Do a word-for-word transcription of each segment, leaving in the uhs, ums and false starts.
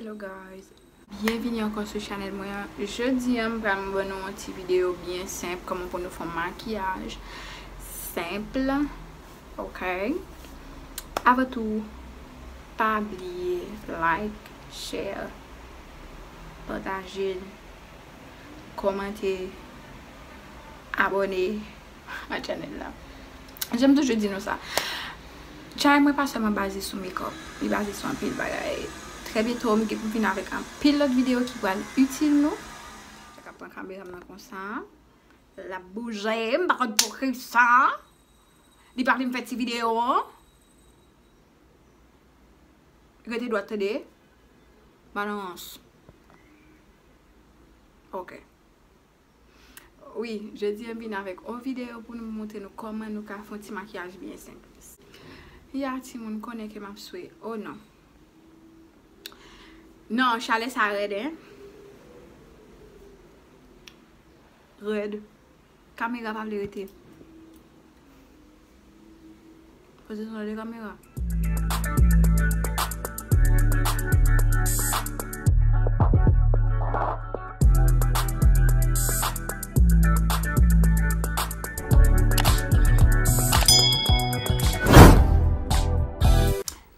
Hello guys, byenvini ankò sou chanèl mwen an. Jodi a, m pral ban nou yon ti videyo byen senp, kòman pou nou fè yon makiyaj senp, ok? Avan tou, pa bliye like, share, pataje, kòmante, abòne a chanèl la. Jan m toujou di nou sa, chanèl mwen pa sèlman baze sou makeup, li baze sou anpil bagay. Trè byento, m gen pou vin avèk anpil lòt videyo ki pral itil nou. Sa k ap pran kamera m nan konsa. L ap bouje, m pa konn poukisa. Li pa vle m fè ti videyo. Rete dwat tande. Balans. Ok. Wi, jodi a m vin avèk yon videyo pou nou montre nou kòman nou ka fè yon ti makiyaj byen senp. Ya, timoun, konnen ke m ap swe. Oh non. Non, chalè sa rèd, en. Rèd. Kamera pa vle rete. Poze son de kamera.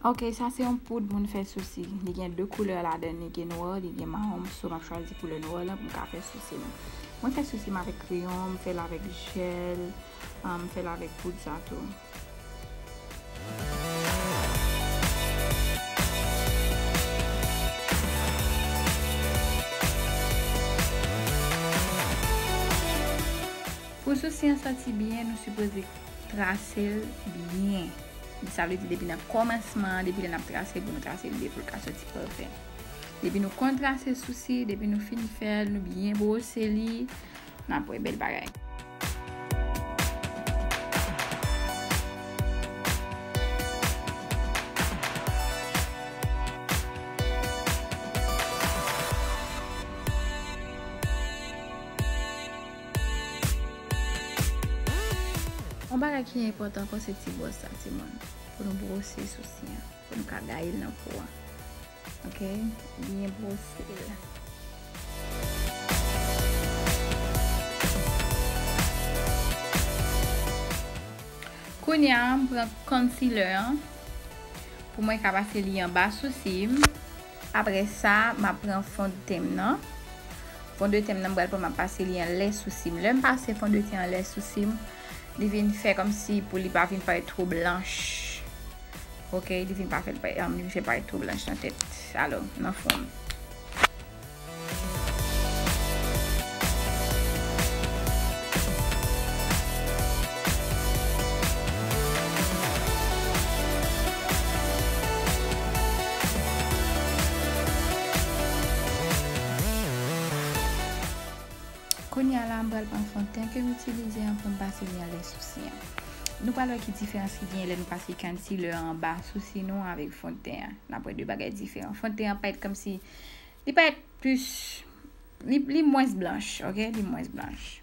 Ok, sa se yon poud moun fè sousi. Li gen de koulè ladan, li gen nwa, li gen mawon. So, m ap chwazi koulè nwa la pou m ka fè sousi m. Mwen fè sousi m avèk kreyon, m fè l avèk jèl, ah, m fè l avèk poud sa tou. Pou sousi an sòti byen, nou sipoze trase l byen. Sa vle di depi nan kòmansman an, depi lè n ap trase l pou nou trase l byen pou l ka sòti pafè. Depi nou konn trase sousi, depi nou fin fè l, nou byen bwose li, n ap wè bèl bagay. Yon bagay ki enpòtan ankò se ti bwòs sa, timoun, pou nou bwose sousi an, pou nou ka gaye l nan po a. Ok? Byen bwose l. Kounye a, m pran concealer an pou mwen ka pase li anba sousi m. Apre sa, m ap pran fondten m nan. Fondten m nan, m pral pran, m ap pase li anlè sousi m. Lè m pase fondten anlè sousi m, li vin fè kòmsi pou li pa vin parèt twò blanch. Ok, li vin pa fè l pa-, um, li vin fè parèt twò blanch nan tèt. Alò, nan fon m. Kounye a la, m pral pran fondten ke m itilize an pou m pase li anlè sousi an. Nou pral wè ki diferans ki genyen lè nou pase concealer anba sousi nou avèk fondten an. N ap wè de bagay diferan. Fondten an parèt kòmsi, li parèt plis, li, li mwens blanch, ok? Li mwens blanch.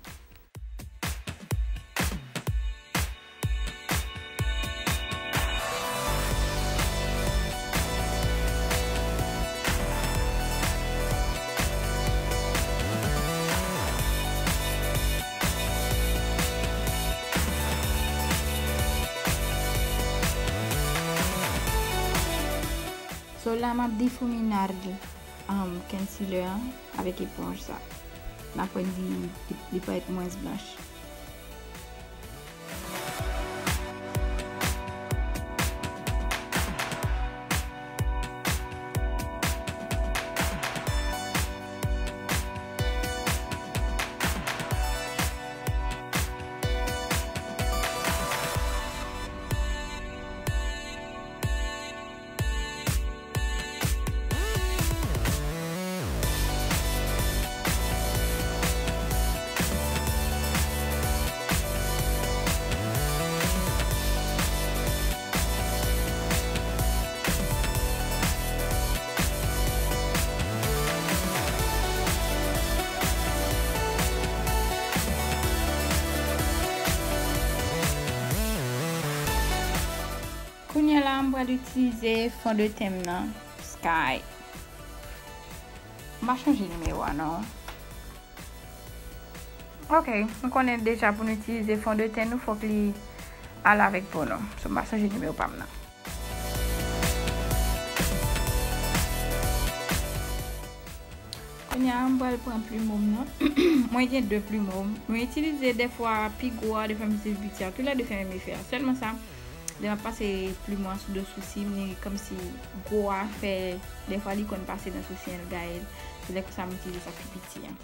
So, la m ap difuminad, um, concealer an avèk eponj sa. N ap wè li, li, li parèt mwens blanch. Kounye a la, m pral itilize fondten m nan, Sky. M pa chanje nimewo a non. Ok, nou konnen deja pou nou itilize fondeten nou, fòk li al avèk po nou. So, m pa chanje nimewo pa m nan. Kounye a, m pral pran plimo m nan. Mwen gen de plimo. Mwen itilize dèfwa pi gwo a, dèfwa m itilize pi piti a. Toulède fè menm efè a. Sèlman sa, lè m ap pase plimo a sou do sousi m, li kòmsi gwo a fè, dèfwa li konn pase nan sousi an, l gaye l. Se lè konsa m itilize sa pi piti an.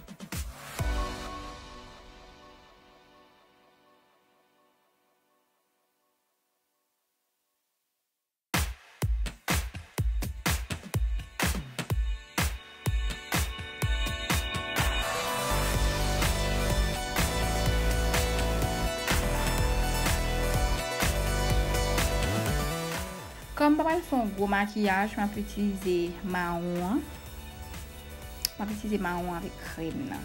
Kòm m pa pral fè yon gwo makiyaj, m ap itilize mawon an. M ap itilize mawon avèk krèm nan.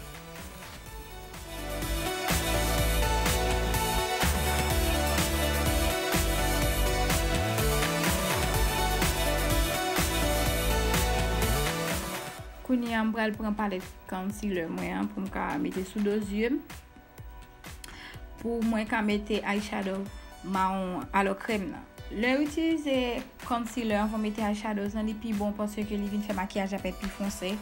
Kounye a, m pral pran palèt concealer mwen an pou m ka mete sou do zye m. Pou mwen ka mete eyeshadow mawon, alò krèm nan. Lè w itilize concealer anvan w mete eyeshadows lan, li pi bon paske li vin fè makiyaj la parèt pi fonse.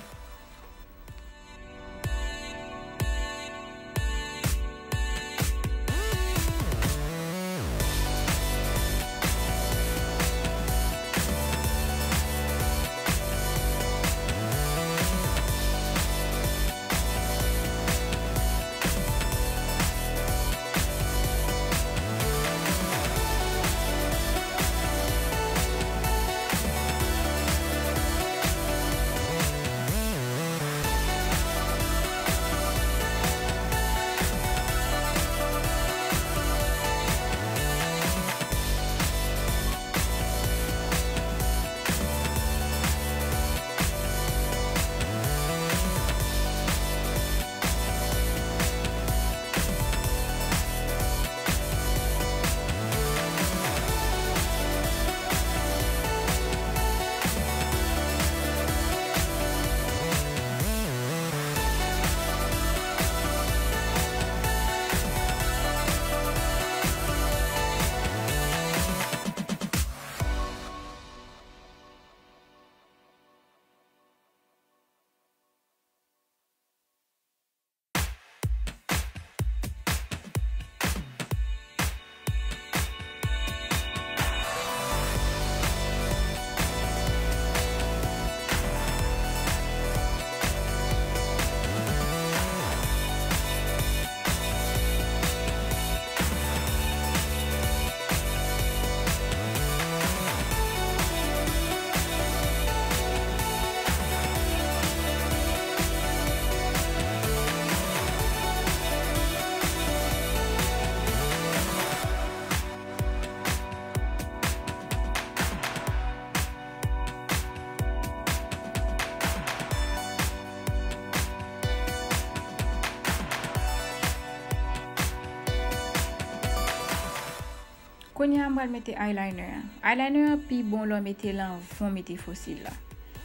Kounye a, m pral mete eyeliner an. Eyeliner an pi bon lè w mete l anvan w mete fosil la.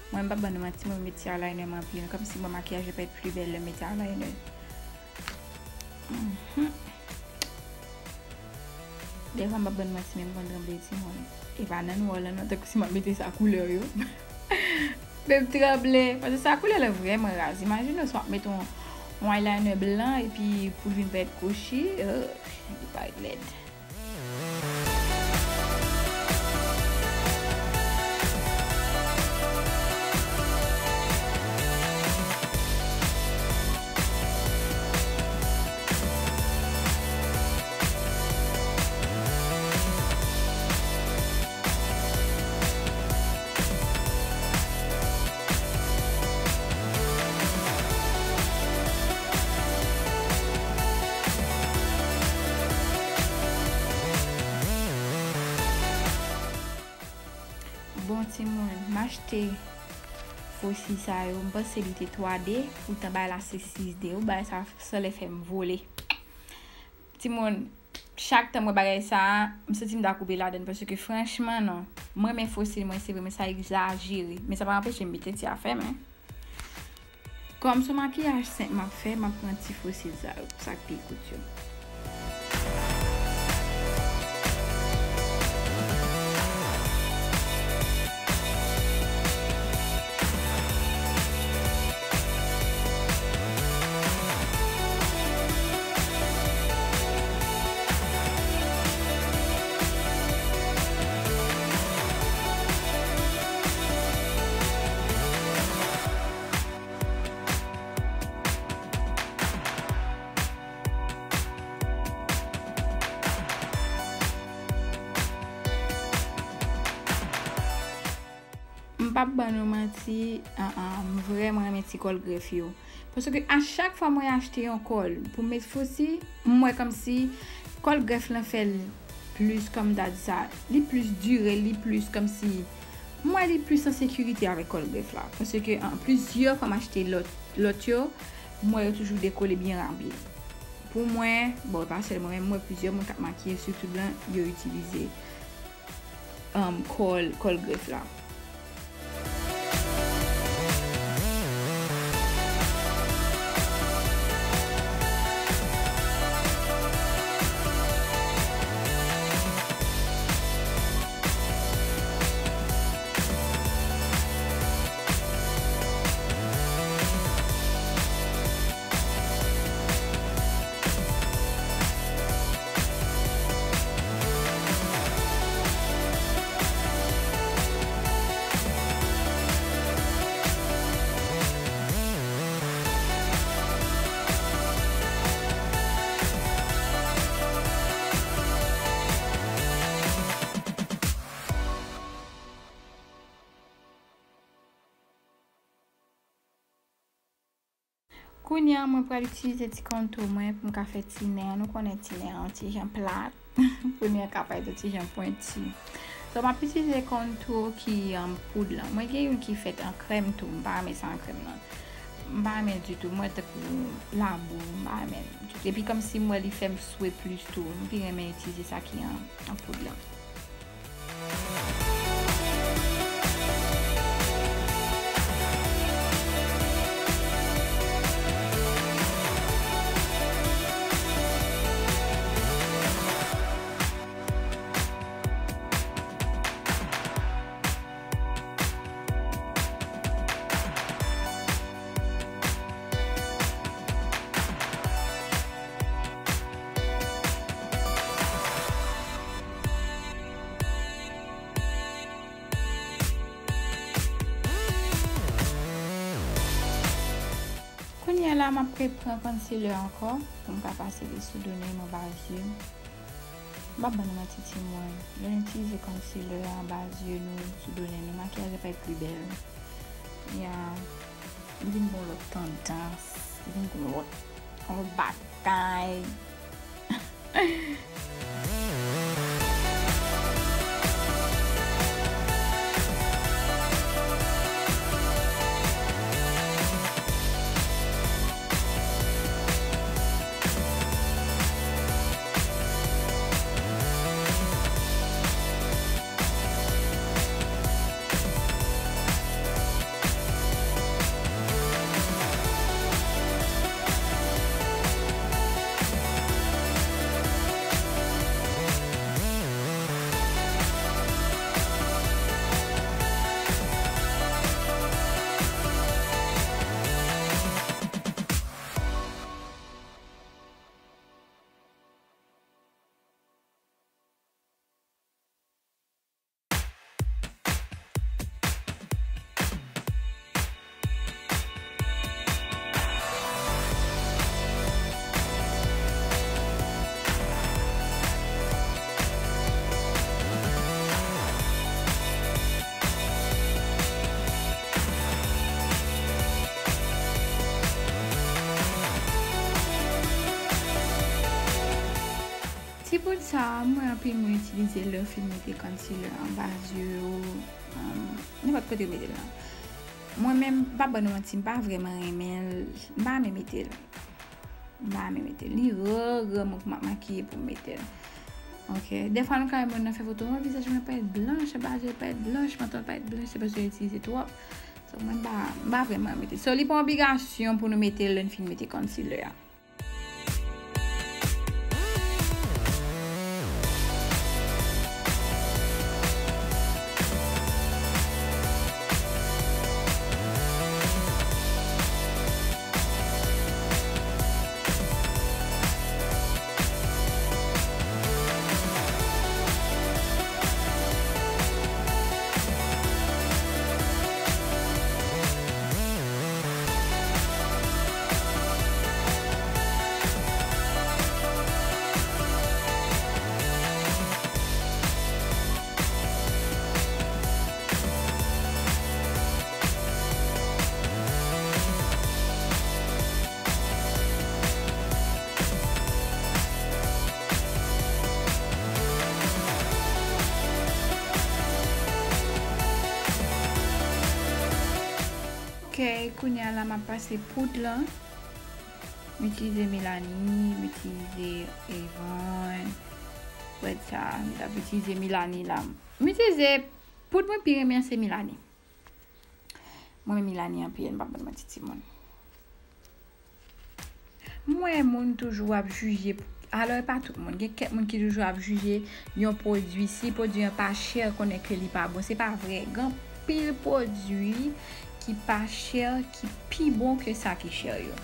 Mwen, m p ap ban nou manti, mwen mete ti eyeliner m anpil. Kòmsi mwen makiyaj yo parèt pli bèl lè m mete eyeliner. Mhm. Dèfwa m p ap ban nou manti, men m konn tranble timoun. E pa nan nwè lan non, tankou si m ap mete sa koulè yo. Men m tranble, paske sa koulè lan vrèman raz. Imajine w si w ap mete yon, yon eyeliner blan epi pou l vin parèt kwochi, euh, li parèt lèd. Bon, timoun, m achte fosil sa yo. M panse li te twa D, poutan bagay la se sis D. Ou bagay sa sanlè fè m vole. Timoun, chak tan m wè bagay sa a, m santi m ta koupe ladann, paske franchman, non. M renmen fosil mwen, se vre, men sa egzajere. Men sa pa anpeche m mete ti afè m, en. Kòm se yon makiyaj senp m ap fè, m ap pran ti fosil sa yo, sa k pi kout yo. M p ap ban nou manti, an, an, m vrèman renmen ti kòl grèf yo. Paske a chak fwa mwen achte yon kòl pou m met fosi, m wè kòmsi kòl grèf lan fè l plis, kòm m ta di sa, li plis dire, li plis kòmsi, m wè li plis an sekirite avèk kòl grèf la. Paske, an, plizyè fwa m achte lòt, lòt yo, m wè yo toujou dekole byen rapid. Pou mwen, bon, e pa sèl mwen, men m wè plizyè moun k ap makiye, sitou blan, yo itilize, um, kòl, kòl grèf la. Kounye a, mwen pral itilize ti kontou mwen pou m ka fè ti nen an. Nou konnen ti nen an yon ti jan plat. Pou nen an ka parèt yon ti jan pwenti. So, m ap itilize kontou ki, um, poud lan. Mwen gen youn ki fèt an krèm tou. M pa renmen sa an krèm nan. M pa renmen l ditou. Mwen tankou labou. M pa renmen l ditou. Epi kòmsi m wè li fè m swe plis tou. M pi renmen itilize sa ki an, an poud lan. Kounye a la, m ap repran concealer ankò pou m ka pase li sou do nen m anba zye m. M p ap ban nou manti, timoun. Lè n itilize concealer anba zye nou, sou do nen nou, makiyaj la parèt pi bèl. Ya, li vin gon lòt tandans, li vin gon lòt, yon lòt bagay. Ti poud sa a, m wè anpil moun itilize lè yo fin mete concealer anba zye yo, um, nenpòt kote yo mete l lan. Mwen menm, m p ap ban nou manti, m pa vrèman renmen l, m pa renmen mete l. M pa renmen mete l. Li rè, rè mwen pou m ap makiye pou m mete l. Ok. Dèfwa nou ka wè moun nan fè foto, mwen vizaj mwen parèt blanch, anba zye parèt blanch, manto l parèt blanch, se paske yo itilize twòp. So, Mwen pa, m pa vrèman mete. So, li pa obligasyon pou nou mete l lè n fin mete concealer a. Ok, kounye a la m ap pase poud lan. M itilize Milani, m itilize Avon. Wè sa, m t ap itilize Milani la. M itilize, poud mwen pi renmen an se Milani. Mwen menm Milani anpil, m p ap ban n manti timoun. M wè moun toujou ap jije, alò e pa tout moun, gen kèk moun ki toujou ap jije yon pwodui, si pwodui an pa chè, konnen ke li pa bon. Se pa vre, gen anpil pwodui ki pa chè, ki pi bon ke sa ki chè yo.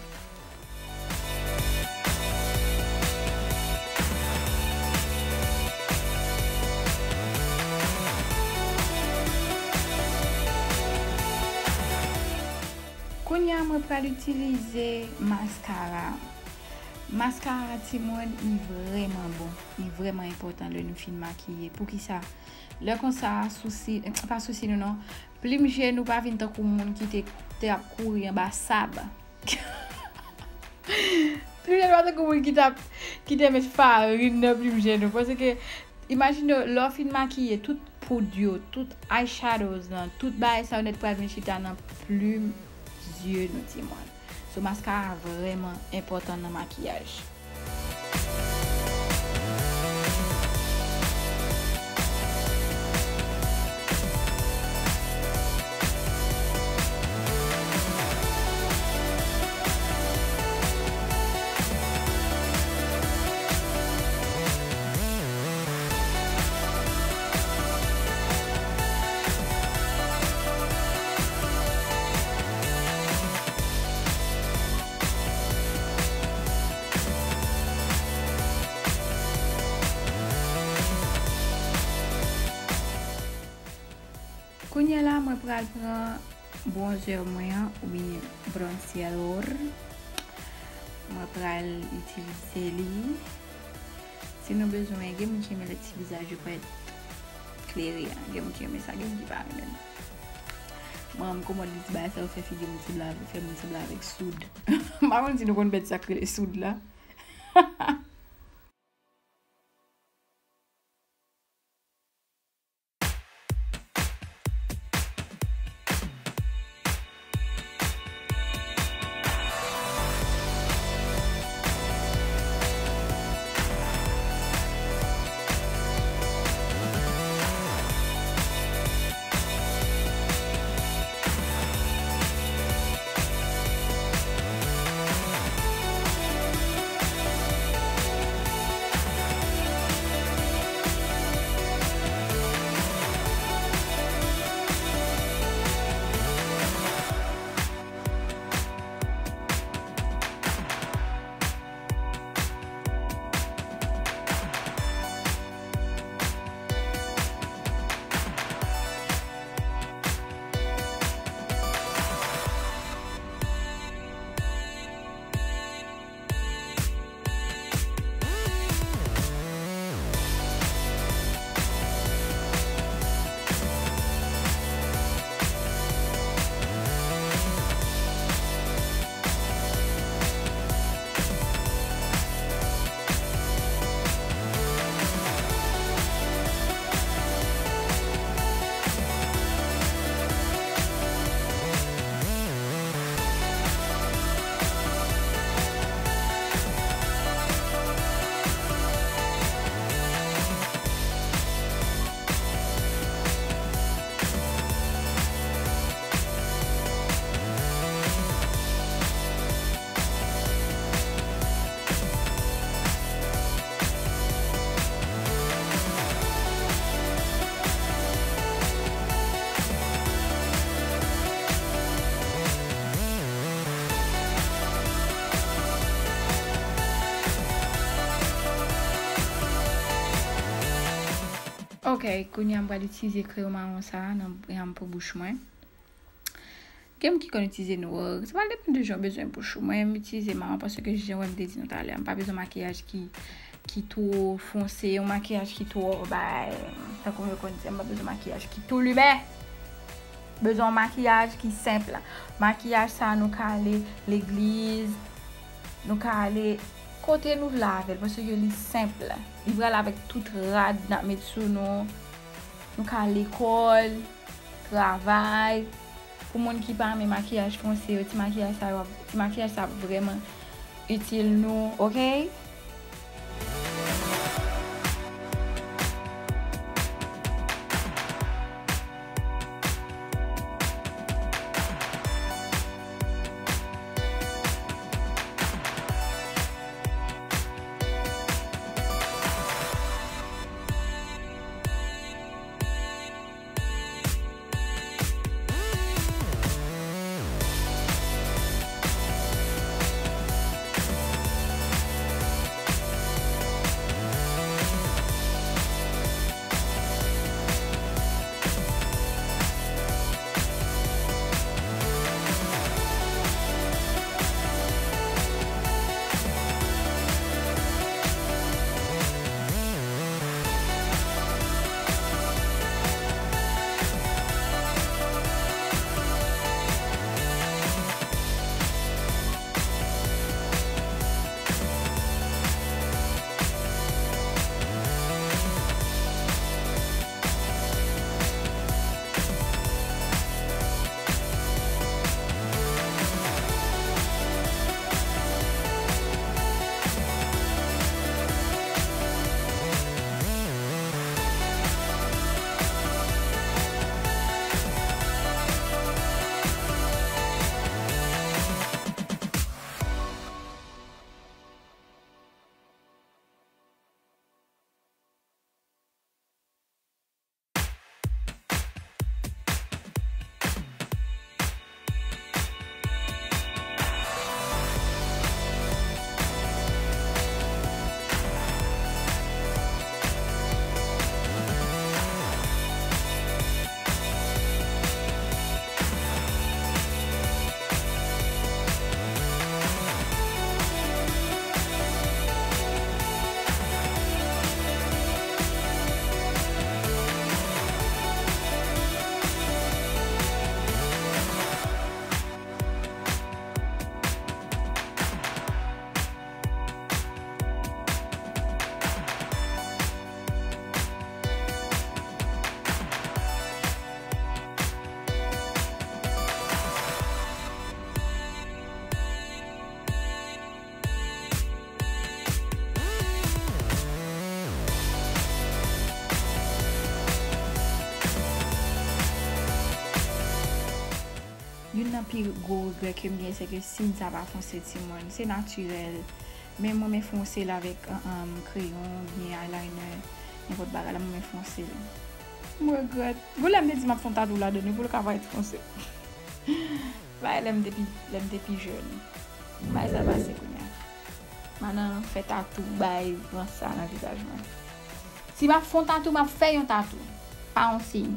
Kounye a, mwen pral itilize maskara. Maskara, timoun, li vrèman bon. Li vrèman enpòtan lè nou fin makiye. Poukisa? Lè konsa, sousi, pa sousi nou non. Plim je nou pa vin tankou moun ki te, te ap kouri anba sab. Plim je nou pa tankou moun ki t ap, ki te met farin nan plim je nou. Paske, imajine w, lè w fin makiye, tout poud yo, tout eyeshadows lan, tout bagay sa yo nèt pral vin chita nan plim zye nou, timoun. So, maskara vrèman enpòtan nan makiyaj. Kounye a la, mwen pral pran bronzer mwen an, oubyen bronzeador. Mwen pral itilize li. Si nou bezwen, gen moun ki renmen lè ti vizaj yo parèt klere a. Gen moun ki renmen sa, gen moun ki pa renmen l. Mwen, m kòmanse di bagay sa yo fè figi moun sanble avè-, fè moun sanble avèk soud. M pa konn si nou konn bèt sa k rele soud la. Ok, kounye a m pral itilize kreyon mawon sa a nan, pou bouch mwen. Gen moun ki konn itilize nwè. Sa pral depann de jan w bezwen bouch ou. Mwen, m itilize mawon paske jan w wè m te di nou talè a, m pa bezwen makiyaj ki, ki twò fonse, yon makiyaj ki twò bay. Tankou yo konn di, m pa bezwen makiyaj ki twò limen. Bezwen yon makiyaj ki senp. Makiyaj sa nou ka ale legliz, nou ka ale kote nou vle avè l, paske li senp. Li pral avèk tout rad n ap met sou nou. Nou ka al lekòl, travay. Pou moun ki pa renmen makiyaj fonse yo, ti makiyaj sa yo, ti makiyaj sa ap vrèman itil nou, ok? Youn nan pi gwo regrè ke m gen, se ke siy sa pa fonse timoun. Se natirèl. Men mwen, mwen fonse l avèk, um, um, kreyon, oubyen eyeliner, nenpòt bagay la, mwen, mwen fonse l. M regrèt. Gon lè m te di m ap fè yon tatou ladan l pou l ka parèt fonse. Bay lè m te pi, lè m te pi jèn. Bay sa pase kounye a. M a nan fè tatou, bay, pran sa nan vizaj mwen. Si m ap fè yon tatou, m ap fè yon tatou. Pa yon siy.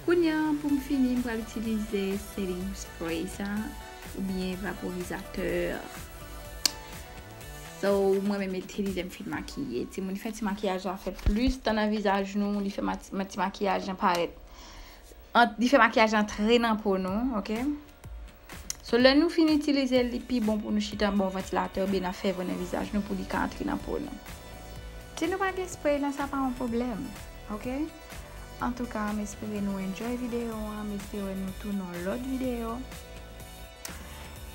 Kounye a, pou m fini, m pral itilize setting spray sa, oubyen vaporizatè. So, mwen menm itilize m fin makiye. Timoun, fè ti makiyaj la fè plis tan nan vizaj nou, li fè ma-, ma-, ti makiyaj lan parèt. Ant, li fè makiyaj lan antre nan po nou, ok? So, lè nou fin itilize l, li pi bon pou nou chita anba yon vantilatè oubyen nan fè van nan vizaj nou pou li ka antre nan po nou. Si nou pa gen spray lan, sa pa yon pwoblèm, ok? Antouka, m espere nou enjoy videyo an, m espere nou tou nan lòt videyo.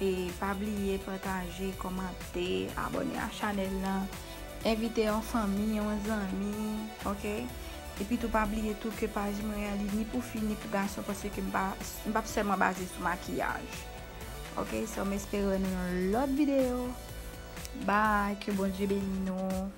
E pa bliye pataje, kòmante, abòne a chanèl lan, envite yon fanmi, yon zanmi, ok? Epi tou pa bliye tou ke paj mwen an li ni pou fi ni pou gason, paske m pa, m p ap sèlman baze sou makiyaj. Ok, so m espere wè nou nan lòt videyo. Bye, ke Bondye beni nou.